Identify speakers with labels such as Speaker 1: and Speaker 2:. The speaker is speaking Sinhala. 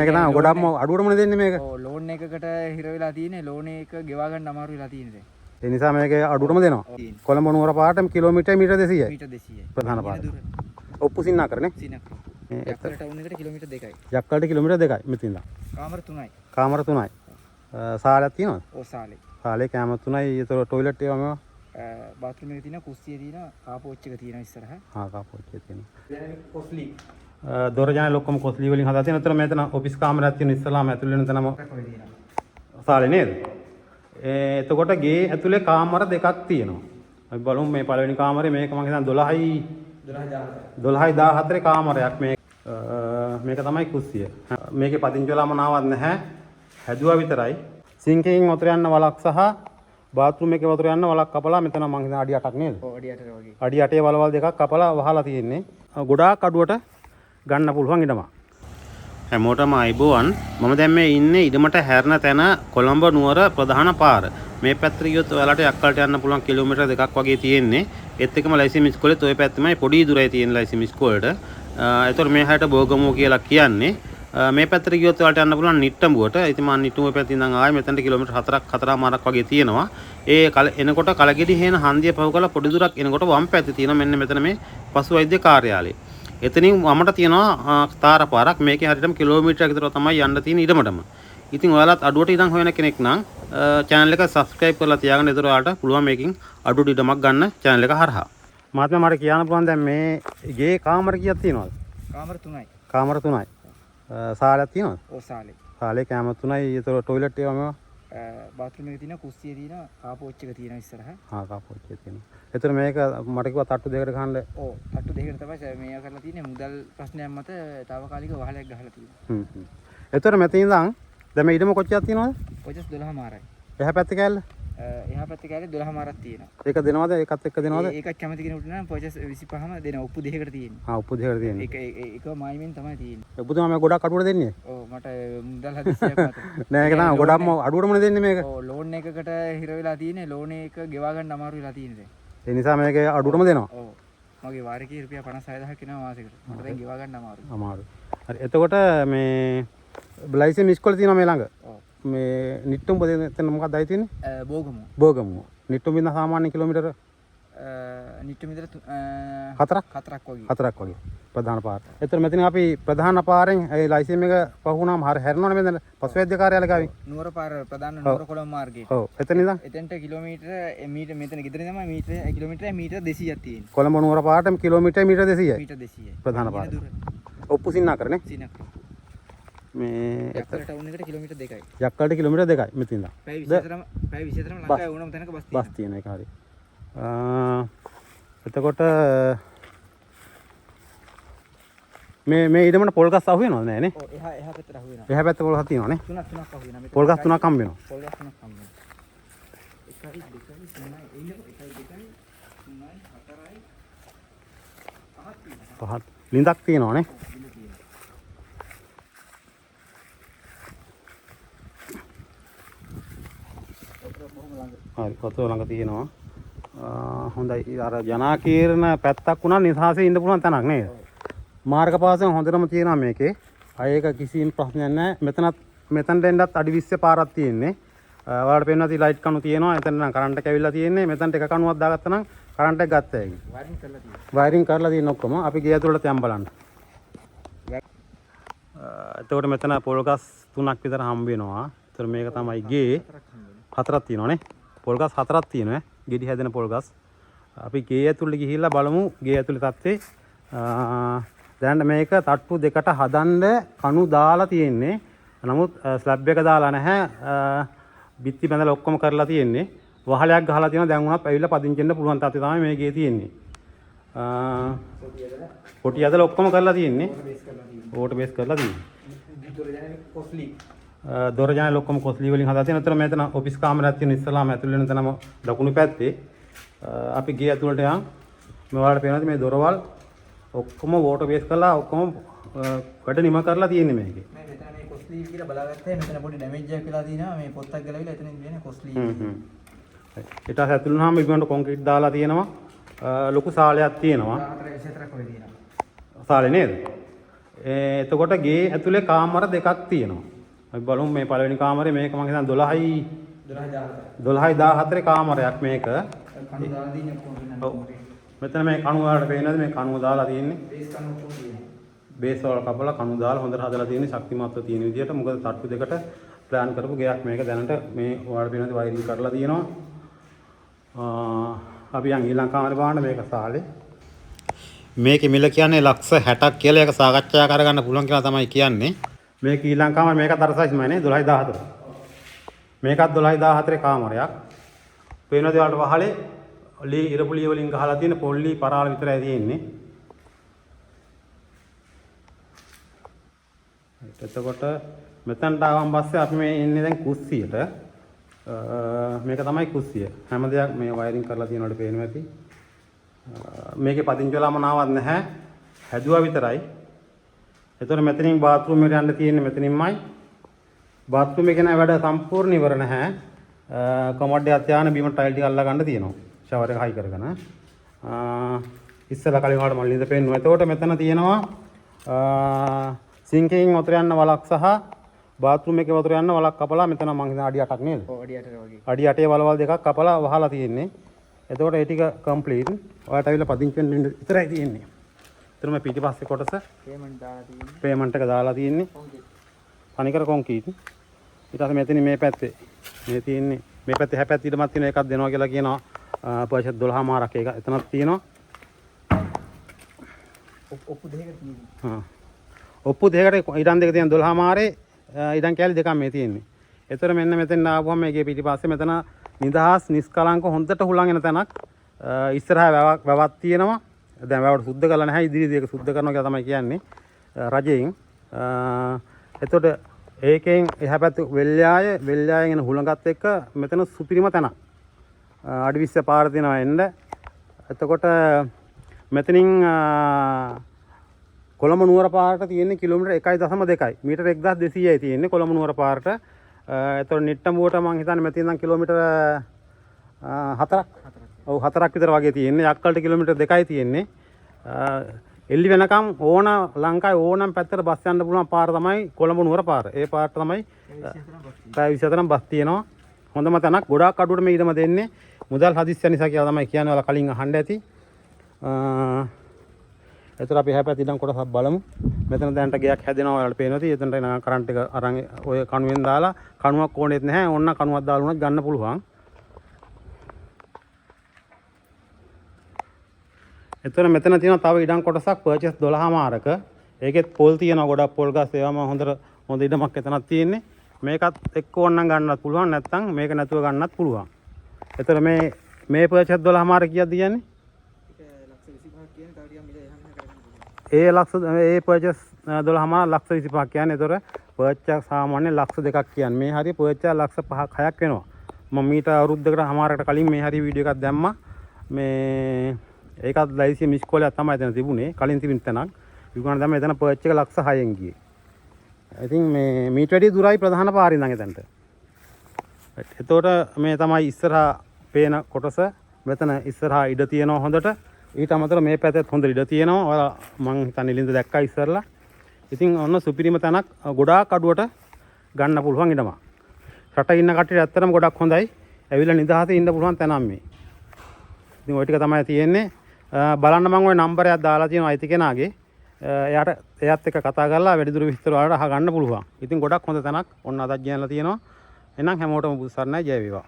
Speaker 1: මේක තමයි ගොඩක්ම අඩුවටම දෙන්නේ මේක.
Speaker 2: ඔව්, ලෝන් එකකට හිර වෙලා තියෙන්නේ. ලෝන් එක ගෙවා ගන්න අමාරු වෙලා තියෙන්නේ දැන්.
Speaker 1: ඒ නිසා මේක අඩුවටම දෙනවා.
Speaker 2: තියෙන්නේ.
Speaker 1: කොළඹ නුවර පාරට කිලෝමීටර් මීටර් 200යි.
Speaker 2: මීටර් 200යි.
Speaker 1: ප්‍රධාන පාර. ඔප්පු සින්නාකරනේ.
Speaker 2: සිනක්.
Speaker 1: මේ
Speaker 2: යක්කල ටවුන් එකට කිලෝමීටර් 2යි.
Speaker 1: යක්කලට කිලෝමීටර් 2යි මෙතන ඉඳන්.
Speaker 2: කාමර 3යි.
Speaker 1: කාමර 3යි. සාලයක් තියෙනවද?
Speaker 2: ඔව්, සාලේ.
Speaker 1: සාලේ කෑම 3යි. ඒතර ටොයිලට් ඒවා මේවා.
Speaker 2: බාත්රූම් එක තියෙනවා, කුස්සිය තියෙනවා, කාපෝච් එක තියෙනවා ඉස්සරහ.
Speaker 1: හා, කාපෝච් එක තියෙනවා.
Speaker 2: දැන් කොස්ලි.
Speaker 1: දොර ජනේල ඔක්කොම කොස්ලි වලින් හදලා තියෙනවා. ඒතර මෙතන ඔෆිස් කාමරයක් තියෙන ඉස්සලාම ඇතුළේ වෙන තැනම
Speaker 2: ඔය තියෙනවා.
Speaker 1: සාලේ නේද? ඒ එතකොට ගේ ඇතුලේ කාමර දෙකක් තියෙනවා. අපි බලමු මේ පළවෙනි කාමරේ. මේක මං හිතන්නේ 12යි
Speaker 2: 12 14.
Speaker 1: 12යි 14 කාමරයක් මේ. මේක තමයි කුස්සිය. මේකේ පදිංචි වෙලාම නාවත් නැහැ. හැදුවා විතරයි. සිංක් එකකින් වතුර යන්න වලක් සහ බාත්රූම් එකේ වතුර යන්න වලක් කපලා මෙතන මං හිතන්නේ අඩි 8ක් නේද?
Speaker 2: ඔව්, අඩි 8 වගේ.
Speaker 1: අඩි 8 වලවල් දෙකක් කපලා වහලා තියෙන්නේ. ගොඩාක් අඩුවට ගන්න පුළුවන් ඉඩමක්. හැමෝටම අයිබෝවන්. මම දැන් මේ ඉන්නේ ඉඩමට හැරෙන තැන, කොළඹ නුවර ප්‍රධාන පාර. මේ පැත්තට ගියොත් ඔයාලට යක්කලට යන්න පුළුවන් කිලෝමීටර් 2ක් වගේ තියෙන්නේ. ඒත් එක්කම ලයිසියම් ඉස්කෝලේත් ඔය පැත්තමයි, පොඩි දුරයි තියෙන ලයිසියම් ඉස්කෝලේට. ඒතකොට මේ හැට බෝගමුව කියලා කියන්නේ. මේ පැත්තට ගියොත් ඔයාලට යන්න පුළුවන් නිට්ටඹුවට. ඉතින් මම නිට්ටඹුව පැත්තේ ඉඳන් ආයේ මෙතනට කිලෝමීටර් 4ක් 4.5ක් වගේ තියෙනවා. ඒ කල එනකොට කලගෙඩි හේන හන්දිය පහු කරලා පොඩි දුරක් එනකොට වම් පැත්තේ තියෙනවා මෙන්න මෙතන මේ පසු වෛද්‍ය කාර්යාලය. එතනින් වමට තියෙනවා තාර පාරක්. මේකේ හරියටම කිලෝමීටරයක් විතර තමයි යන්න තියෙන ඉඩමටම. ඉතින් ඔයාලත් අඩුවට ඉඩම් හොයන කෙනෙක් නම් චැනල් එක සබ්ස්ක්‍රයිබ් කරලා තියාගන්න. ඒතර ඔයාලට පුළුවන් මේකෙන් අඩුවට ඉඩමක් ගන්න චැනල් එක හරහා. මහත්මයා, මට කියන්න පුළුවන් දැන් මේ ගේ කාමර කීයක් තියෙනවද?
Speaker 2: කාමර 3යි.
Speaker 1: කාමර 3යි. සාලයක් තියෙනවද?
Speaker 2: ඔව්, සාලේ.
Speaker 1: සාලේ කෑම 3යි. ඒතර ටොයිලට් ඒවා මේවා.
Speaker 2: බාත්රූම් එක තියෙනවා, කුස්සිය තියෙනවා, කාපෝච් එක තියෙනවා ඉස්සරහ.
Speaker 1: හා, කාපෝච් එක තියෙනවා. ඒතර මේක මට කිව්වා තට්ටු දෙකකට ගහන්න.
Speaker 2: ඔව්, තට්ටු දෙකකට තමයි මේවා කරලා තියෙන්නේ. මුදල් ප්‍රශ්නයක් මත තාවකාලික වහලයක් ගහලා තියෙනවා.
Speaker 1: හ්ම් හ්ම්. ඒතර මෙතන ඉඳන් දැන් මේ ඉඩම කොච්චරක් තියෙනවද?
Speaker 2: පොජස් 12 මාරයි.
Speaker 1: එහා පැත්තේ කෑල්ල?
Speaker 2: එහා පැත්තේ කෑල්ලේ 12 මාරක් තියෙනවා.
Speaker 1: ඒක දෙනවද? ඒකත් එක්ක දෙනවද?
Speaker 2: ඒකත් කැමති කෙනෙකුට නම් පොජස් 25ම දෙනවා. ඔප්පු දෙකකට තියෙන්නේ.
Speaker 1: හා, ඔප්පු දෙකකට තියෙන්නේ.
Speaker 2: ඒක ඒක මායිමෙන් තමයි තියෙන්නේ.
Speaker 1: ඔබතුමා මේ ගොඩක් අඩුවට දෙන්නේ?
Speaker 2: ඔව්, මට මුදල් හදිස්සියක් මත.
Speaker 1: නෑ, ඒක තමයි ගොඩක්ම අඩුවටම දෙන්නේ මේක.
Speaker 2: ඔව්, ලෝන් එකකට හිර වෙලා තියෙන්නේ. ලෝන් එක ගෙවා ගන්න අමාරු වෙලා තියෙන්නේ දැන්.
Speaker 1: ඒ නිසා මේක අඩුවටම දෙනවා.
Speaker 2: ඔව්. මගේ වාරිකේ රුපියල් 56000ක් එනවා මාසෙකට. මට දැන් ගෙවා ගන්න අමාරුයි.
Speaker 1: අමාරු. හරි. එතකොට මේ ලයිසන් ඉස්කෝලේ තියෙනවා මේ ළඟ.
Speaker 2: ඔව්.
Speaker 1: මේ නිට්ටුම්බ එතන මොකක්ද ආයි තියෙන්නේ?
Speaker 2: බෝගමුව.
Speaker 1: බෝගමුව. නිට්ටුම්බ ඉඳන් සාමාන්‍ය කිලෝමීටර
Speaker 2: නිට්ටුම් ඉඳලා
Speaker 1: 4ක්
Speaker 2: 4ක් වගේ.
Speaker 1: 4ක් වගේ ප්‍රධාන පාර. එතන මෙතන අපි ප්‍රධාන පාරෙන් ඒ ලයිසන් එක පහු වුණාම හරි හැරෙනවනේ මෙතන පසු වෛද්‍ය කාර්යාලය ගාවින්.
Speaker 2: නුවර පාර, ප්‍රධාන නුවර කොළඹ මාර්ගයේ.
Speaker 1: ඔව්. එතන ඉඳන්
Speaker 2: එතෙන්ට කිලෝමීටර මීටර මෙතන ගෙදර තමයි මීටර කිලෝමීටරයි මීටර 200ක් තියෙන්නේ.
Speaker 1: කොළඹ නුවර පාරටම කිලෝමීටර් මීටර් 200යි.
Speaker 2: මීටර් 200යි.
Speaker 1: ප්‍රධාන පාර.
Speaker 2: දුර.
Speaker 1: ඔප්පු සින්නාකරනේ.
Speaker 2: සිනක්.
Speaker 1: මේ
Speaker 2: යක්කල ටවුන් එකට කිලෝමීටර් 2යි.
Speaker 1: යක්කලට කිලෝමීටර් 2යි මෙතන ඉඳන්.
Speaker 2: පැය 24ම, පැය 24ම ලංකාවේ ඕනම තැනක බස් තියෙනවා.
Speaker 1: බස් තියෙන එක හරි. එතකොට මේ මේ ඊටමන පොල් ගස් අහු වෙනවද නෑ නේ?
Speaker 2: ඔව්, එහා එහා පැත්තට අහු වෙනවා.
Speaker 1: එහා පැත්තේ පොල් ගස් තියෙනවනේ.
Speaker 2: තුනක් අහු වෙනවා. මෙතන
Speaker 1: පොල් ගස් තුනක් හම්බ වෙනවා.
Speaker 2: පොල් ගස් තුනක් හම්බ වෙනවා. 1යි 2යි 3යි එන්නකො 1යි 2යි 3යි 4යි 5ක් තියෙනවා.
Speaker 1: පහත් ලිඳක් තියෙනවනේ.
Speaker 2: ඔව්, බිඳ තියෙනවා. වතුර බොහොම ළඟ.
Speaker 1: හරි, වතුර ළඟ තියෙනවා. හොඳයි. අර ජනාකීර්ණ පැත්තක් වුණා නිදහසේ ඉන්න පුළුවන් තැනක් නේද? මාර්ග පාසෙන් හොඳටම තියෙනවා මේකේ. අය ඒක කිසිම ප්‍රශ්නයක් නැහැ. මෙතනත් මෙතනට එන්නත් අඩි 20 පාරක් තියෙන්නේ. ඔයාලට පේනවා ඇති ලයිට් කණු තියෙනවා. එතන නම් කරන්ට් එක ඇවිල්ලා තියෙන්නේ. මෙතනට එක කණුවක් දාගත්තා නම් කරන්ට් එක ගත්තා ඒකේ.
Speaker 2: වයරින් කරලා තියෙනවා.
Speaker 1: වයරින් කරලා තියෙන ඔක්කොම. අපි ගේ ඇතුළට යන් බලන්න. එතකොට මෙතන පොල් ගස් තුනක් විතර හම්බ වෙනවා. එතකොට මේක තමයි ගේ.
Speaker 2: හතරක් හම්බ වෙනවා.
Speaker 1: හතරක් තියෙනවානේ. පොල් ගස් හතරක් තියෙනවා ඈ. ගෙඩි හැදෙන පොල් ගස්. අපි ගේ ඇතුළට ගිහිල්ලා බලමු ගේ ඇතුළේ තත්ත්වේ. දැන් මේක තට්ටු දෙකට හදන්න කණු දාලා තියෙන්නේ. නමුත් ස්ලැබ් එක දාලා නැහැ. බිත්ති බැඳලා ඔක්කොම කරලා තියෙන්නේ. වහලයක් ගහලා තියෙනවා. දැන් වුණත් ඇවිල්ලා පදිංචි වෙන්න පුළුවන් තත්ත්වය තමයි මේ ගේ තියෙන්නේ.
Speaker 2: පොඩි
Speaker 1: කොටි ඇදලා ඔක්කොම කරලා තියෙන්නේ.
Speaker 2: බේස් කරලා තියෙනවා.
Speaker 1: ඕට බේස් කරලා තියෙන්නේ.
Speaker 2: දොර ජනේලෙ කොස්ලි.
Speaker 1: දොර ජනේල ඔක්කොම කොස්ලි වලින් හදලා තියෙනවා. ඒතර මෙතන ඔෆිස් කාමරයක් තියෙන ඉස්සලාම ඇතුල් වෙන තැනම දකුණු පැත්තේ. අපි ගේ ඇතුළට යන්. මේ ඔයාලට පේනවා මේ දොරවල් ඔක්කොම වෝටර් බේස් කරලා ඔක්කොම වැඩ නිම කරලා තියෙන්නේ මේකේ.
Speaker 2: මේ මෙතන මේ කොස්ලි කියලා බලාගත්තා. මෙතන පොඩි ඩැමේජ් එකක් වෙලා තියෙනවා. මේ පොත්තක් ගලවිලා එතනින් වෙන කොස්ලි.
Speaker 1: හ්ම් හ්ම්. ඊට පස්සේ ඇතුල් වුණාම ඉක්මනට කොන්ක්‍රීට් දාලා තියෙනවා. ලොකු සාලයක් තියෙනවා.
Speaker 2: 14 24ක් වගේ තියෙනවා.
Speaker 1: සාලේ නේද? එතකොට ගේ ඇතුලේ කාමර දෙකක් තියෙනවා. අපි බලමු මේ පළවෙනි කාමරේ. මේක මං හිතන්නේ 12යි
Speaker 2: 12 14.
Speaker 1: 12යි 14 කාමරයක් මේක.
Speaker 2: කණු දාලා තියෙන්නේ ඔක්කොම වෙනම.
Speaker 1: ඔව්. මෙතන මේ කණුව වලට පේනවද මේ කණුව දාලා තියෙන්නේ.
Speaker 2: බේස් කණු ඔක්කොම තියෙනවා.
Speaker 1: බේස් වල කපලා කණු දාලා හොඳට හදලා තියෙන්නේ ශක්තිමත්ව තියෙන විදියට. මොකද තට්ටු දෙකට ප්ලෑන් කරපු ගෙයක් මේක. දැනට මේ ඔයාලට පේනවද වයරින් කරලා තියෙනවා. අපි යන් ඊළඟ කාමරේ බලන්න. මේක සාලේ. මේකේ මිල කියන්නේ ලක්ෂ 60ක් කියලා. ඒක සාකච්ඡා කරගන්න පුළුවන් කියලා තමයි කියන්නේ. මේක ඊළඟ කාමරේ. මේකත් අර සයිස්මයි නේ, 12 14. මේකත් 12 14 කාමරයක්. පේනවද ඔයාලට වහලේ ලී ඉරපු ලී වලින් ගහලා තියෙන පොල් ලී පරාල විතරයි තියෙන්නේ. එතකොට මෙතනට ආවන් පස්සේ අපි මේ ඉන්නේ දැන් කුස්සියට. මේක තමයි කුස්සිය. හැම දෙයක් මේ වයරින් කරලා තියෙනවට පේනවා ඇති. මේකේ පදිංචි වෙලාම නාවත් නැහැ. හැදුවා විතරයි. එතකොට මෙතනින් බාත්රූම් එකට යන්න තියෙන්නේ මෙතනින්මයි. බාත්රූම් එකේ නෑ වැඩ සම්පූර්ණ ඉවර නැහැ. කොමඩ් එකක් තියාගෙන බිම ටයිල් ටික අල්ලා ගන්න තියෙනවා. ෂවර් එක හයි කරගෙන. ඉස්සෙල්ලා කලින් වලට මම ලිඳ පෙන්නුවා. එතකොට මෙතන තියෙනවා සිංක් එකකින් වතුර යන්න වලක් සහ බාත්රූම් එකේ වතුර යන්න වලක් කපලා මෙතන මං හිතන අඩි 8ක් නේද?
Speaker 2: ඔව්, අඩි 8 වගේ.
Speaker 1: අඩි 8 වලවල් දෙකක් කපලා වහලා තියෙන්නේ. එතකොට ඒ ටික කම්ප්ලීට්. ඔයාලට ඇවිල්ලා පදිංචි වෙන්න විතරයි තියෙන්නේ. එතන මේ පිටිපස්සේ කොටස
Speaker 2: පේමන්ට් දාලා තියෙන්නේ.
Speaker 1: පේමන්ට් එක දාලා තියෙන්නේ.
Speaker 2: කොංක්‍රීට්.
Speaker 1: තනිකර කොන්ක්‍රීට්. ඊට පස්සේ මෙතනින් මේ පැත්තේ මේ තියෙන්නේ මේ පැත්තේ එහා පැත්තේ ඉඩමක් තියෙන එකක් දෙනවා කියලා කියනවා. පර්ෂත් 12 මාරක් ඒක එතනක් තියෙනවා.
Speaker 2: ඔප්පු දෙකක් තියෙනවා.
Speaker 1: හා. ඔප්පු දෙකකට ඉඩම් දෙක තියෙන 12 මාරේ ඉඩම් කෑලි දෙකක් මේ තියෙන්නේ. ඒතර මෙන්න මෙතෙන් ආවම මේකේ පිටිපස්සේ මෙතන නිදහස් නිස්කලංක හොඳට හුලං එන තැනක්. ඉස්සරහා වැවක් තියෙනවා. දැන් වැවට සුද්ධ කරලා නැහැ. ඉදිරියේදී ඒක සුද්ධ කරනවා කියලා තමයි කියන්නේ රජයෙන්. එතකොට ඒකෙන් එහා පැත්තේ වෙල්යායෙන් එන හුලඟත් එක්ක මෙතන සුපිරිම තැනක්. අඩි 20 පාර තියෙනවා එන්න. එතකොට මෙතනින් කොළඹ නුවර පාරට තියෙන්නේ කිලෝමීටර් 1.2යි. මීටර් 1200යි තියෙන්නේ කොළඹ නුවර පාරට. එතකොට නිට්ටඹුවට මං හිතන්නේ මෙතන ඉඳන් කිලෝමීටර් 4ක්. ඔව්, 4ක් විතර වගේ තියෙන්නේ. යක්කලට කිලෝමීටර් 2යි තියෙන්නේ. එල්ලි වෙනකම් ඕන ලංකාවේ ඕනම පැත්තට බස් යන්න පුළුවන් පාර තමයි කොළඹ නුවර පාර. ඒ පාරට තමයි පැය 24ක් බස් තියෙනවා. හොඳම තැනක්. ගොඩාක් අඩුවට මේ ඉඩම දෙන්නේ. මුදල් හදිස්සිය නිසා කියලා තමයි කියන්නේ. ඔයාලා කලින් අහන්න ඇති. එතකොට අපි එහා පැත්තේ ඉඳන් කොටසක් බලමු. මෙතන දැනට ගෙයක් හැදෙනවා ඔයාලට පේනවා ඇති. එතනට එන කරන්ට් එක අරන් ඔය කණුවෙන් දාලා, කණුවක් ඕනෙත් නැහැ. ඕන්න කණුවක් දාලා වුණත් ගන්න පුළුවන්. එතන මෙතන තියෙනවා තව ඉඩම් කොටසක් පර්චේස් 12 මාරක. ඒකෙත් පොල් තියෙනවා ගොඩක් පොල් ගස් ඒවම හොඳට හොඳ ඉඩමක් එතනක් තියෙන්නේ. මේකත් එක්ක ඕනනම් ගන්නත් පුළුවන්, නැත්නම් මේක නැතුව ගන්නත් පුළුවන්. එතන මේ මේ පර්චේස් 12 මාර කීයක්ද කියන්නේ?
Speaker 2: ඒක ලක්ෂ 25ක් කියන්නේ. තව ටිකක් මිල එහා මෙහා කරගන්න පුළුවන්.
Speaker 1: ඒ ලක්ෂ ඒ පර්චේස් 12 මාර ලක්ෂ 25ක් කියන්නේ. එතකොට පර්චේස් සාමාන්‍ය ලක්ෂ 2ක් කියන්නේ. මේ හරිය පර්චේස් ලක්ෂ 5ක් 6ක් වෙනවා. මම මීට අවුරුද්දකට හමාරකට කලින් මේ හරිය වීඩියෝ එකක් දැම්මා. මේ ඒකත් ලයිසිය මිස්කෝලයක් තමයි එතන තිබුණේ. කලින් තිබුණ තැනක්. විකුණන දැම්ම එතන පර්ච් එක ලක්ෂ 6න් ගියේ. ඉතින් මේ මීට වැඩිය දුරයි ප්‍රධාන පාරේ ඉඳන් එතනට. එතකොට මේ තමයි ඉස්සරහා පේන කොටස. මෙතන ඉස්සරහා ඉඩ තියෙනවා හොඳට. ඊට අමතරව මේ පැත්තෙත් හොඳ ඉඩ තියෙනවා. ඔයාලා මං හිතන්නේ ලින්ද දැක්කා ඉස්සරලා. ඉතින් ඔන්න සුපිරිම තැනක්, ගොඩාක් අඩුවට ගන්න පුළුවන් ඉඩමක්. රට ඉන්න කට්ටියට ඇත්තටම ගොඩක් හොඳයි. ඇවිල්ලා නිදහසේ ඉන්න පුළුවන් තැනක් මේ. ඉතින් ඔය ටික තමයි තියෙන්නේ. බලන්න මං ඔය නම්බරයක් දාලා තියෙනවා අයිති කෙනාගේ. එයාත් එක්ක කතා කරලා වැඩිදුර විස්තර ඔයාලට අහගන්න පුළුවන්. ඉතින් ගොඩක් හොඳ තැනක් ඔන්න අදත් ගෙනල්ලා තියෙනවා. එහෙනම් හැමෝටම බුදු සරණයි, ජය වේවා.